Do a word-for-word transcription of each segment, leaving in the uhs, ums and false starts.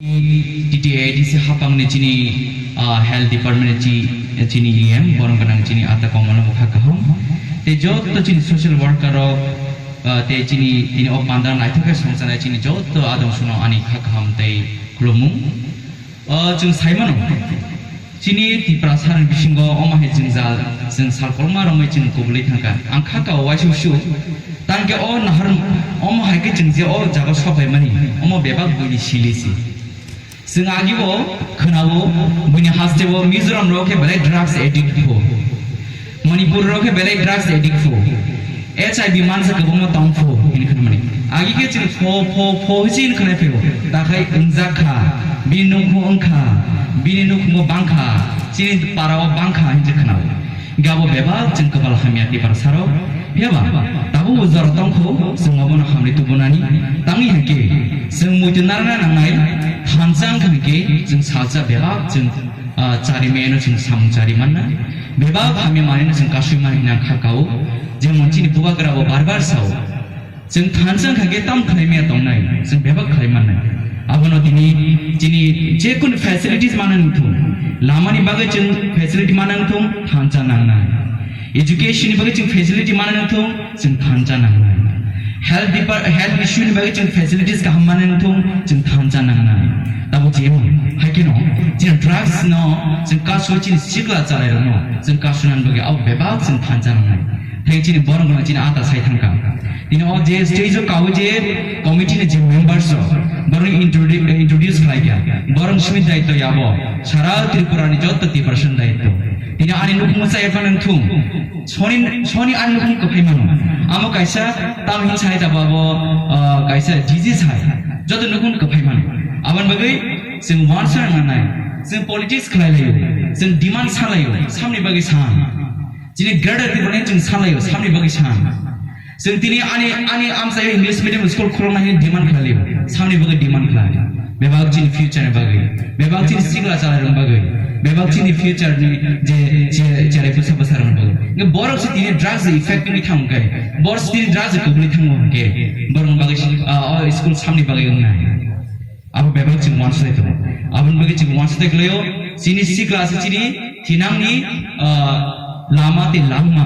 T T A D C hapang ni chini, ah, health department ni chi-, chini E M, borong gwnang chini ata Komol no kha kaham. Tei joto chini social worker rok, ah, tei chini, tini o panda naithok khe songchanai chini joto adong suno ani kha kaham tei khulumung. Ah, chwng sai mano. Chini Tiprasa ni bisingo omo hai jwngjal, chwng sal kolma romwi chwng kubulwi thangkha. Ang kha kao waisuk suk, tangkhe o nahar, omo hai khe chwng je o jaga sopaimani, omo bebak buini sili se. Chwng agibo khwnao, buini hasteo Mizoram rok khe belai drugs addict pho. Manipur rok khe belai drugs addict pho. H I V mansa kwbangma tong pho, hini khwnamani. Agi khe chini pho, pho, pho hisi hini khwnai phio. Takhai wngjak kha, bini nukhung wng kha, bini nukhungo bang kha, chini parao bang kha, hini khwnao. Gabo bebak chwng kwbal hamya Tiprasarok. Phiyaba, tabukbo jora tong kho, chwng obono hamri tubunani. Tangwi hinkhe, chwng muitu narwkna nangnai, thansa wngkha hinkhe, chwng salsa bebak chwng ah, chari meno chwng samung chari manna. Bebak hamya manwino chwng kasui mani hinang kha kao. Jemon chini bubagra bo bar bar sao. Chwng thansa wngkha khe tam khlai maya tongnai, chwng bebak khlai mannai. Abono tini chini je kunu facilities mana wngthung, lamani bagwi chwng facility mana wngthung, thansa nangnai. Education ni bagwi chwng facility mana wngthung, chwng thansa nangnai. Health depart-, health issue ni bagwi chwng facilities kaham mana wngthung, chwng thansa nangnai. Tabuk je mung, hai kheno, chini drugs no, chwng kasu chini sikla chalairokno, chwng kasu nan bagwi abo bebak chwng thansa nangnai. Thai chini borok no chini ata sai thangkha. Tini o je stage o kawi je committee ni je members rok, borok introdu-, introduce khlai kha. Borok simi daityo yabo, sara Tripura ni jotto Tiprasa ni daityo. Tini ani nukhung sa ephano wngthung. Soni, soni ani nukhung kwphai mano. Amo kaisa tam hin sai tabo abo, ah, kaisa disease hai. Joto nukhung kwphai mano. Aboni bagwi chwng uansukna nangnai. Chwng politics khlai laio. Chwng demand sa laio. Samni bagwi san. Chini greater Tipraland chwng sa laio. Samni bagwi san. Chwng tini ani, ani amchaio English medium school khulokna hini demand khlai laio. Samni bagwi demand khlai. Bebak chini future ni bagwi, bebak chini sikla chalairok bagwi, bebak chini future ni je, je, cherai bwsa bwsarok bagwi. Nge borok se tini drugs effect ni thang khe, borok se tini drugs kubuli thang khe, borok bagwi, ah, o school samni bagwi wngnai. Abo bebak chini uansuknai tongo. Aboni bagwi chini uansuknai kwlaio, chini sikla se chini thinangni, ah, lama tei langma.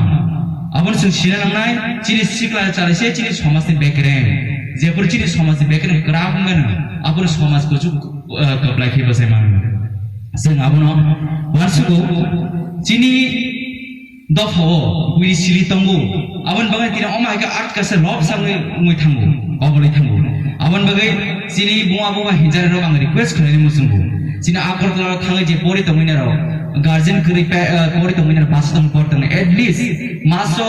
Aboni chwng sina nangnai, chini sikla chalaise chini somajni bekereng. Jephuru chini somajni bekereng kwrak wngmano, aphuru somaj kuchuk, ah, kwplai khe bwsai mano. Chwng abono uansugo, chini dophao buini sili tongo. Aboni bagwi tini omo hai khe atkasa lobsa wngwi, wngwi thango, obolwi thango. Aboni bagwi chini buma buma hinjarok ang request khlainai muchungo. Chini Agartala thangwi je pori tongwinarok, guardian kwrwi pa-, eh, pori tongwinarok, bus tong pori tongwi, at least maso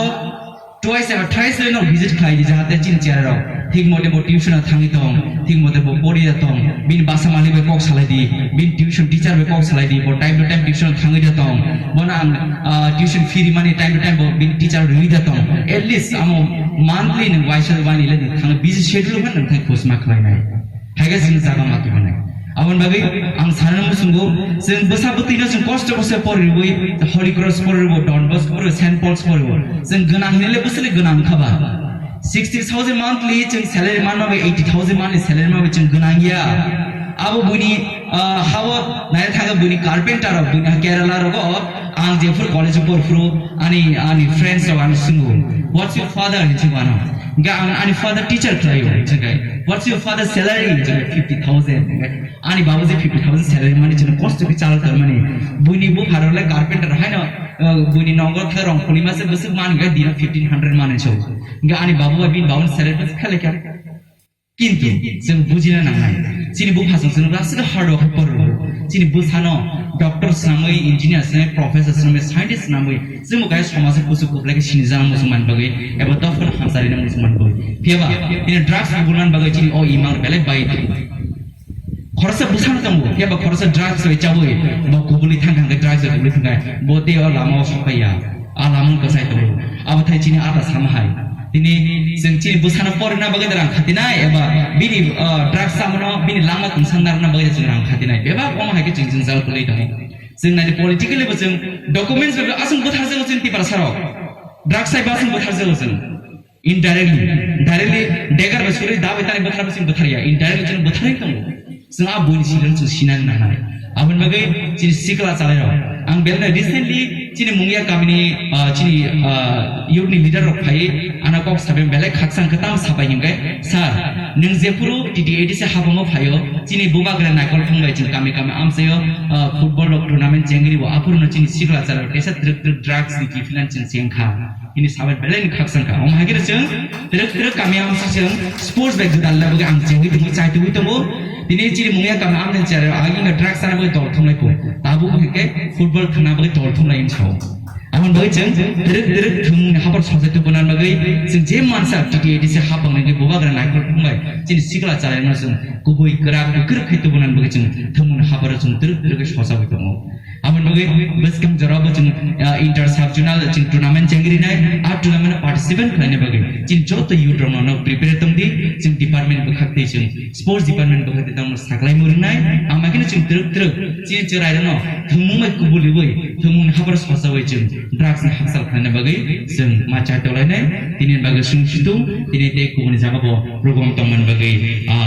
twice eba thrice le no visit khlai di, jahate chini chera rok thik mote bo tuition o thangwi tong, thik mote bo pori da tong, bini basa malik bai kok salai di, bini tuition teacher bai kok salai di, bo time to time tuition o thangwi da tong, bono ang, ah, tuition fee rimani time to time bo bini teacher rwi da tong, at least amo monthly nwng waisa wani le nwng thang busy schedule phan nwng thang khosma khlai nai. Haikhe chini jaga ma tubunai. Aboni bagwi ang sana muchungo, chwng bwsa bwtwino chwng kosto kosto poriwi, Holy Cross poriwi, Don Bosco poriwi, Saint Paul's poriwi. Chwng gwnang hinile bwswli gwnang kha ba. Sixty thousand monthly chwng salary manma bai, eighty thousand monthly salary manma bai chwng gwnang ya. Abo buini, ah, hao nai thaga buini carpenter rok, buini Kerala rogo, ang jephuru college o porphuru, ani, ani friends rok ano swngo, "What's your father?" hinwi swngo ano. Hingke ang ani father teacher khlaio, hingke, "What's your father salary?" hinke, "Fifty thousand." Hingke ani baba je fifty thousand salary mani chini kosto khe chala tor mani. Buini bupha rok le carpenter haino, uh, buini nongo khe rong khulima se bwswk man hingke dino fifteen hundred mani so. Hingke ani baba bai bini baba ni salary bwswk khe lekha. Kintu chwng bujina nangnai, chini buphasong chwng rasido hard work khe porwi rwo. Chini bwsano doctor swnamwi, engineer swnamwi, professor swnamwi, scientist swnamwi, chwngbo kaya somajni kuchuk kwplai khe sinijak muchungmani bagwi eba dophano hamcharina muchungmani bagwi. Phiyaba, tini drugs bubulmani bagwi chini o imang belai bai tongo. Khoroksa bwsano tongo, phiyaba khoroksa drugs bai chawi bo kubulwi thang thang khe drugs bai kubulwi thang khe bo tei o lama o sokphaiya. A lamung kwchai tongo. Abo thai chini ata sama hai. Tini chwng chini bwsano porina bagwi rang khatinai eba bini, ah, drugs chamano bini langma tongsa narwkna bagwi chwng rang khatinai. Bebak omo hai khe chwng jwngjal kwlwi tongo. Chwng nai politically bo chwng documents bai aswng bwtharjago chwng Tiprasarok. Drugs chai bo aswng bwtharjago chwng. Indirectly, directly dagger bai suri da bai tani bwthar bai chwng bwtharya. Indirectly chwng bwtharwi tongo. Chwng a buini silong chwng sinani nangnai. Aboni bagwi chini sikla chalairok. Ang belai recently chini Mungia kamini, ah, chini, ah, youth ni leader rok phai ano kok sabai belai khakchang kwtam sabai hinkhe, "Sir, nwng jephuru T T A D C habango phaio, chini bubagra naikol thung bai chwng kami kami amchaio, ah, football rok tournament chengri bo aphuru no chini sikla chalairok kaisa twrwk twrwk drugs ni kiphilani chwng chengkha." Hini sabai belai ni khakchang kha. Omo hai khe chwng twrwk twrwk kami amsi chwng sports bai gwdal na bagwi ang chengwi tongo, chai tugwi tongo. Tini chini Mungia kami amni chara agi no drugs sana bagwi dol thumlai po. Tabuk hwnkhe football khna bagwi dol thumlai wng sao. Aboni bagwi chwng twrwk twrwk thwngmungni habar sojai tubuna bagwi chwng je mansa T T A D C hapang nangwi bubagra naikol thumbai chini sikla chalairokno chwng kubui kwrak kwrwk khai tubuna bagwi chwng thwngmungni habar chwng twrwk twrwk sojagwi tongo. Aboni bagwi bwskang jorao bo chwng, ah, inter sub zonal chwng tournament chengrinai, a tournament o participant khlaina bagwi chini joto youth rokno no prepare tongdi, chwng department bwkhak tei chwng sports department bwkhak tei tongno saklai mwrwngnai, ama kheno chwng twrwk twrwk chini chwrairokno thwngmung bai kubul riwi thwngmungni habar sosawi chwng drugs ni hakchal khlaina bagwi chwng ma chai tolainai, tini bagwi chwng situng tini tei kubuni jaga bo rwgwng tongmani bagwi, ah,